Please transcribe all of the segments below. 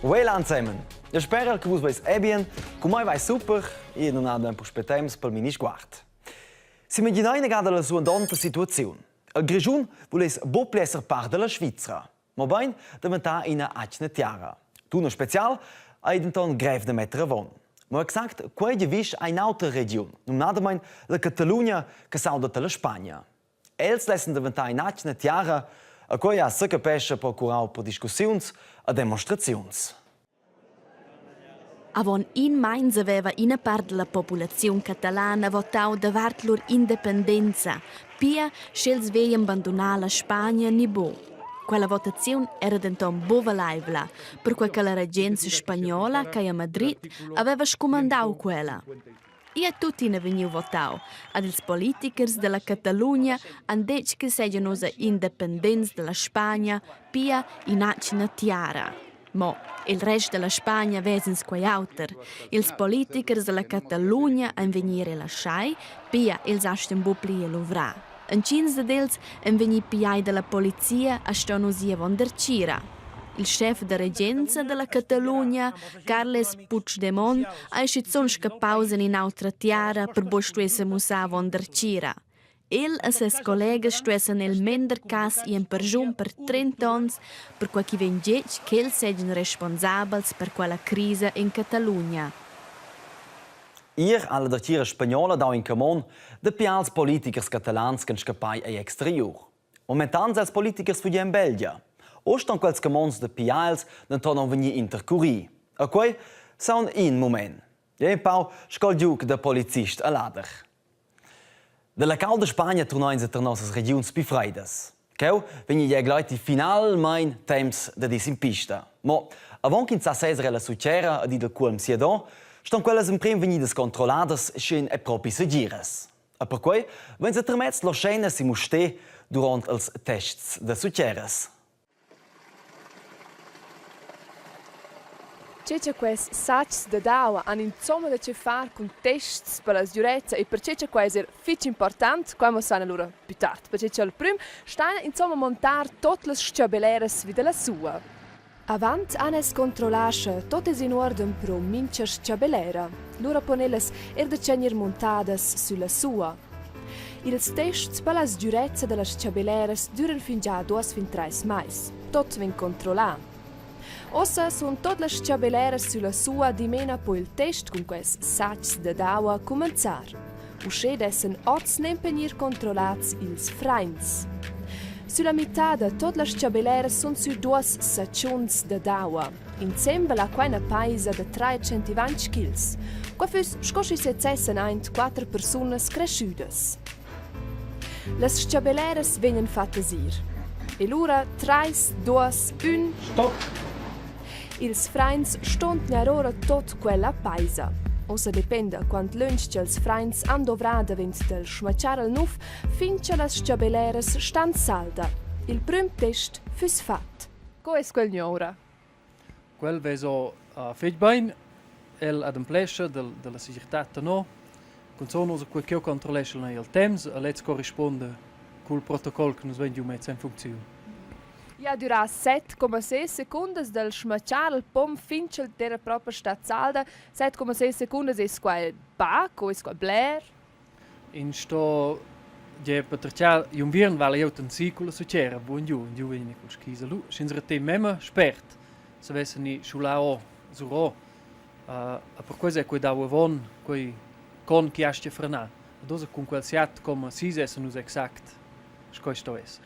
Wela ensemen. Io spero che vus veis è bien, cu mai vai super e non ha ben puspè temps pel mini sguard. S'imaginai inagada la suandonta situaziun. Il Grischun vuless buc pli esser part dalla Svizra, mobein daventar ina atgna tiara. Tuna special ei denton grev da metter avon. Mo exact quei giavisch ha in'autra regiun, numnadamein la Catalugna che s'auda dalla Spagna. Els lessen daventar in'atgna tiara e quei ha secapescha procurau per discussiuns e demonstraziuns. Avon in meins haveva ina part dalla populaziun catalana votau davart lur independenza, pia sch'els veglien bandunar la Spagna ni buc. Quella votaziun era denton buca valeivla, perquei che la regenza spagnola, ch'ei a Madrid, haveva scumandau quella. Ei ha tuttina vegniu votau ed ils politichers dalla Catalugna han detg che seigien ussa independents dalla Spagna, pia in'atgna tiara. Mo il rest dalla Spagna ves'ins quei auter. Ils politichers dalla Catalugna ein vegni relaschai, pia els astgan buc pli luvrar. Entgins dad els ein vegni pigliai dalla polizia e ston uss ir avon dertgira. Il schef da regenza dalla Catalugna, Carles Puigdemont, ei schizun scappaus en in'autra tiara per buc stuer semussar avon dertgira. El e ses collegas stuessan el mender cass ir en perschun per 30 onns, perquei ch'i vegn getg ch'els seigien responsabels per quella crisa en Catalugna. Ir ha la dertgira spagnola dau in camon dapi als politichers catalans ch'en scappai egl exteriur. Momentan els politichers fugi en Belgia. Oz ston quels camons da pials denton aunc vegnir intercurri. E quei saun in mument. Ei empau sco il giug da polizist a lader. Dalla calda Spagna turnein tar nossas regiuns pli freidas. Cheu vegn igl gleiti finalmein temps da dis in pista. Mo avon ch'ins sa seser ella sutgera ed ir dal cuolm siadon, ston quellas emprem vegnidas controlladas sch'in è propi segiras. E perquei vegn sa tramezz la scena si Mustér duront ils tests da sutgeras. Tge che quests satgs dad aua han insomma da che far cun tests per la sgürezza e perche cha quai es eir fich important, quai muossan alura plü tard. Perche cha'l prüm staina insomma montar tuot las s-chabelleras vi da la sua. Avant han els controllà scha tuot es in uorden pro mincha s-chabellera. Lura pon ellas eir da gnir montadas sülla sua. Ils tests per la sgürezza da las chabelleras düran fingià duos fin trais mais. Tot vegn controllà. Ossa sun tot las chabelleras sülla sua dimena po il test cun quests satgs dad aua cumanzar. Uschè dessan hoz nempe gnir controllats ils frains. Sülla mità da tot las chabelleras sun sü duos sachuns dad aua. Insembel ha quai üna paisa da 320 kils. Qua füss sco schi sezzessan aint quatter persunas creschüdas. Las s-chabelleras vegnan fattas ir. E lura trais, duos, ün. Stop! Ils frains ston tgnair ora tot quella paisa. Ossa dependa quant lönch cha'ls frains han dovrà davent dal schmachar al nuf fin cha las s-chabelleras stan salda. Il prüm test füss fat. Co es quel gnora? Quel vesa fetg bein. El ademplescha dalla segirtad tenor. Cunzun ussa quei ch'jeu controlleschel ei il temps e lez corrispunda cul protocol che nus vein giu mess en funcziun. I ha durà 7,6 secundas dal schmatschar il pom fin ch'el era propi stat salda. 7,6 secundas es quai pac o es quai bler? Ins sto gie patertgar igl unviern vala jeu ton si culla sutgera bugen giu, giu vegn cul skis lu. Sch'ins retegn memia spert, savessen ni schular ora surora. E perquei ei quei dau avon quei con che astga frenar. Ed ussa cun quel 7,6 essan nus exact sco ei sto esser.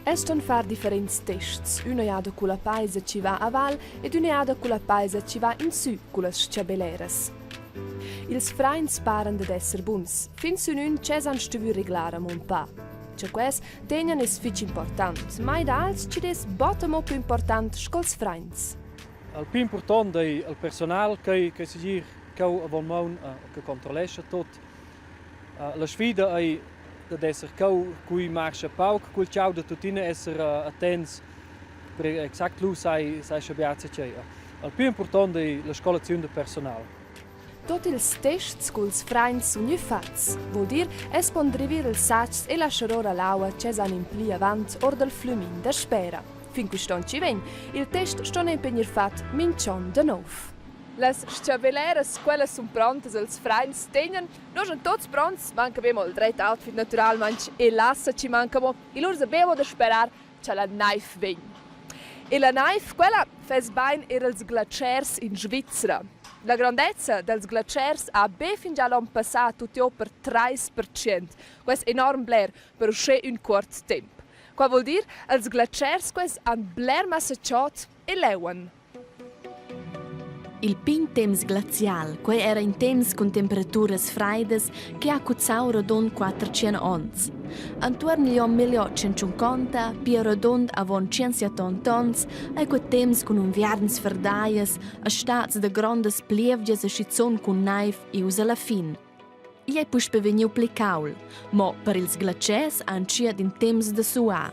Els ston far differents tests, üna jada culla paisa chi va a val ed üna jada culla paisa chi va insü cullas s-chabelleras. Ils frains paran dad esser buns, fin sün ün ch'els han stuvü reglar amo ün pa. Cha quels tegnan es fich important, ma ed als chi'd es bod amo plü important sco'ls frains. Il pli impurtont ei il personal ch'ei ch'ei segir cheu avon maun che controllescha tut. La sfida ei dad esser cheu cui marscha pauc cul tgau da tuttina esser attents per exact lu sai sai schabegiar zatgei. Il pli impurtont ei la scolaziun da personal. Tot ils tests culs frains sun gnü fats, voul dir, els pon drivir ils satgs e laschar ora l'aua ch'els han impli avant or dal flümin daspera. Fin quist'on chi vegn, il test sto nempe gnir fat minch'on da nouv. Las s-chabelleras, quellas sun prontas, els frains tegnan. Nus sun tuots pronts, manca be amo il dret outfit natüralmaing e l'assa chi manca amo. E lura sabemo da sperar cha la naiv vegn. E la naiv, quella fess bain eir als glatschers in Svizra. La grandezza dals glatschers ha be fingià l'on passà tut per 3%. Quai es enorm bler per uschè ün cuort temp. Qua voul dir, als glatschers quels han bler massa chod e leuan. Il pign temps glazial, quei era in temps cun temperaturas freidas che ha cuzzau rodund 400 onns. Entuorn igl onn 1850, pia rodund avon 170 onns, ei quei temps cun unviarns ferdaias e stads da grondas plievgias e schizun cun neiv ius alla fin. Igl ei puspei vegniu pli cauld, mo per ils glatschers ha entschiet in temps da suar.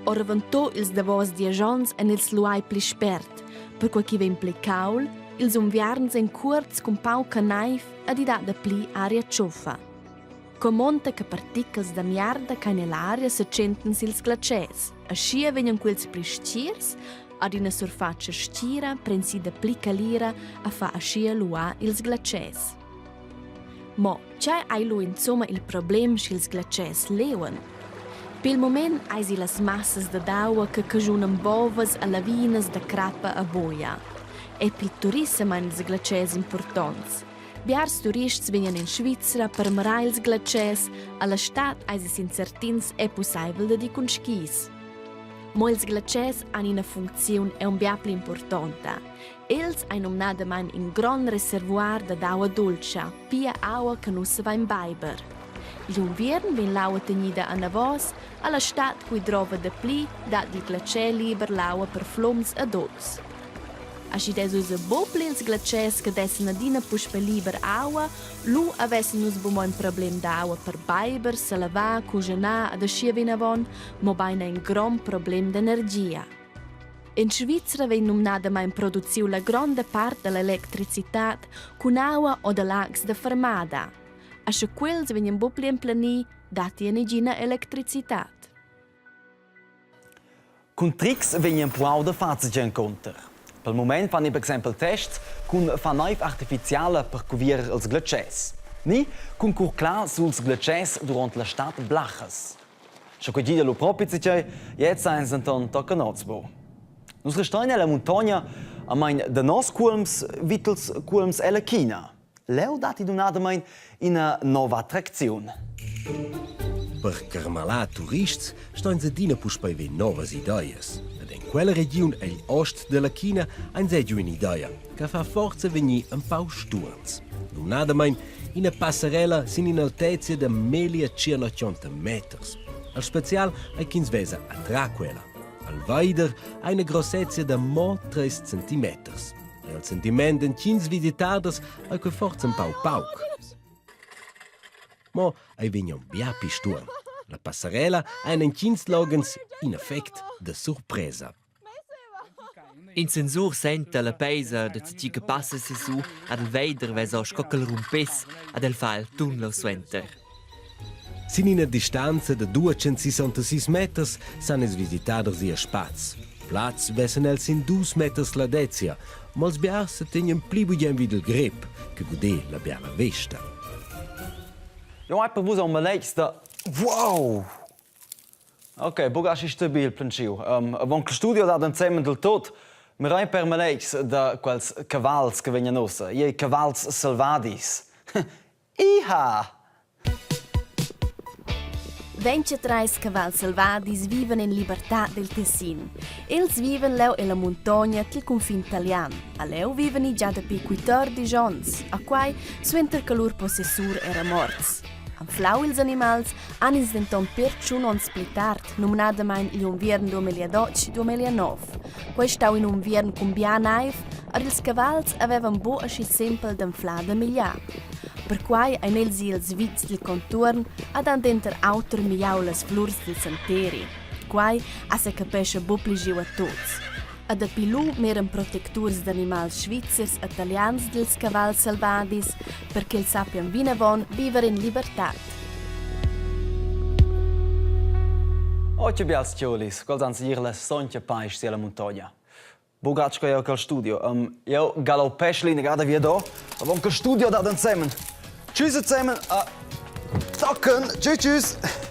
Oravontut ils davos diesch onns ein els luai pli spert, perquei ch'i vegn pli cauld, ils unviarns ein cuorts cun pauca neiv ed i dat dapli aria tschuffa. Co monta che partichels da miarda ch'ein ell'aria setschentan sils glatschers, aschia vegnan quels pli stgirs ad ina surfatscha stgira pren si dapli calira a fa aschia luar ils glatschers. Mo tgei ei lu insumma il problem sch'ils glatschers leuan? Pil mument eisi las massas dad aua che caschunan bovas e lavinas da crappa a boia. E pil turissem ein ils glatschers impurtonts. Biars turists vegnan en Svizra per mirar ils glatschers, alla stad eisi sin certins è pusseivel dad ir cun skis. Mo ils glatschers han ina funcziun aunc bia pli impurtonta. Els ein numnadamein in grond reservuar dad aua dultscha, pia aua che nus savein beiber. Igl unviern vegn l'aua tenida anavos, alla stad cui drova dapli dat il glatscher liber l'aua per flums ed ots. Aschi dess ussa buc pli ils glatschers che dessen adina puspei liber aua, lu havessen nus buc mo in problem d'aua per beiber, selavar, cuschenar ed aschia vinavon, mobein in grond problem d'energia. En Svizra vegn numnadamain produciu la gronda part dall'electricitad cun aua o da lags da fermada. A sche quels vegnan buc pli empleni, datti negina electricitad. Cun trics vegn empruau da far zatgei encunter. Pel mument fan i per exempel tests cun far naiv artificiala per cuvierer ils glatschers. Ni cun curclar suls glatschers duront la stad blachas. Sche quei gida lu propi zatgei, gliez sa ins denton tochen oz buc. Nus restein ella muntogna, a mein da nos cuolms vid ils cuolms ella China. Leu datti numnadamein ina nova attracziun. Per carmalar turists ston ins adina puspei ver novas ideas. Ed en quella regiun egl ost dalla China ein sez giu in'idea che fa forza vegnir empau stuorns. Numnadamein ina passarella sin in'altezia da melia 180 meters. Al special ei ch'ins vesa attrà quella. Al veider ha ina grossezia da mo 3 centimeters. E al sentiment d'entgins visitaders ei quei forsa empau pauc. Mo ei vegn aunc bia pli stuorn. La passarella ha en entgins loghens in effect da surpresa. In sensur senta la peisa da tgi che passa sissu ad el veider vesa sco ch'el rumpess ad el fa il tun leu suenter. Sin ina distanza da 266 meters san ils visitaders ir a spaz. Plaz vesan els sin dus meters ladezia, ma els biars setegnan pli bugen vid il grep che guder la biala vesta. Jau hai per vus aunc maletgs da wow! Ok, buc aschi stabil planschiu. Um, avon che studio dat ensemen del tot, mirein per maletgs da quels cavals che vegnan ussa. Ei cavals selvadis. Iha! 23 cavals selvadis vivan en libertad del Tessin. Els vivan leu ella muntogna tiel cunfin talian. A leu vivan i già dapi 14 onns, a quai suenter che lur possessur era morts. Anflau ils animals han ins denton pér tschun onns pli tard, numnadamein igl unviern 2008-2009. Quei stau in unviern cun bia neiv, ed ils cavals havevan buc aschi sempel d'anflar da migliar. Perquei ein els i els vitgs dil contuorn ed han denter auter migliau las flurs dil santeri. Quei ha secapescha buc pligiu a tuts. E dapi lu miran protecturs d'animals svizzers e talians dils cavals selvadis per ch'els sappian vinavon viver en libertad. Oh, che bials tiolis, quels han segir la sontga paisch sia la muntogna. Buca sco jeu quel studio. Um, jeu galoppeschel inagada via do, avon che studio dat ensemen. Tschüss zusammen. Uh, Tocken. Tschüss, tschüss.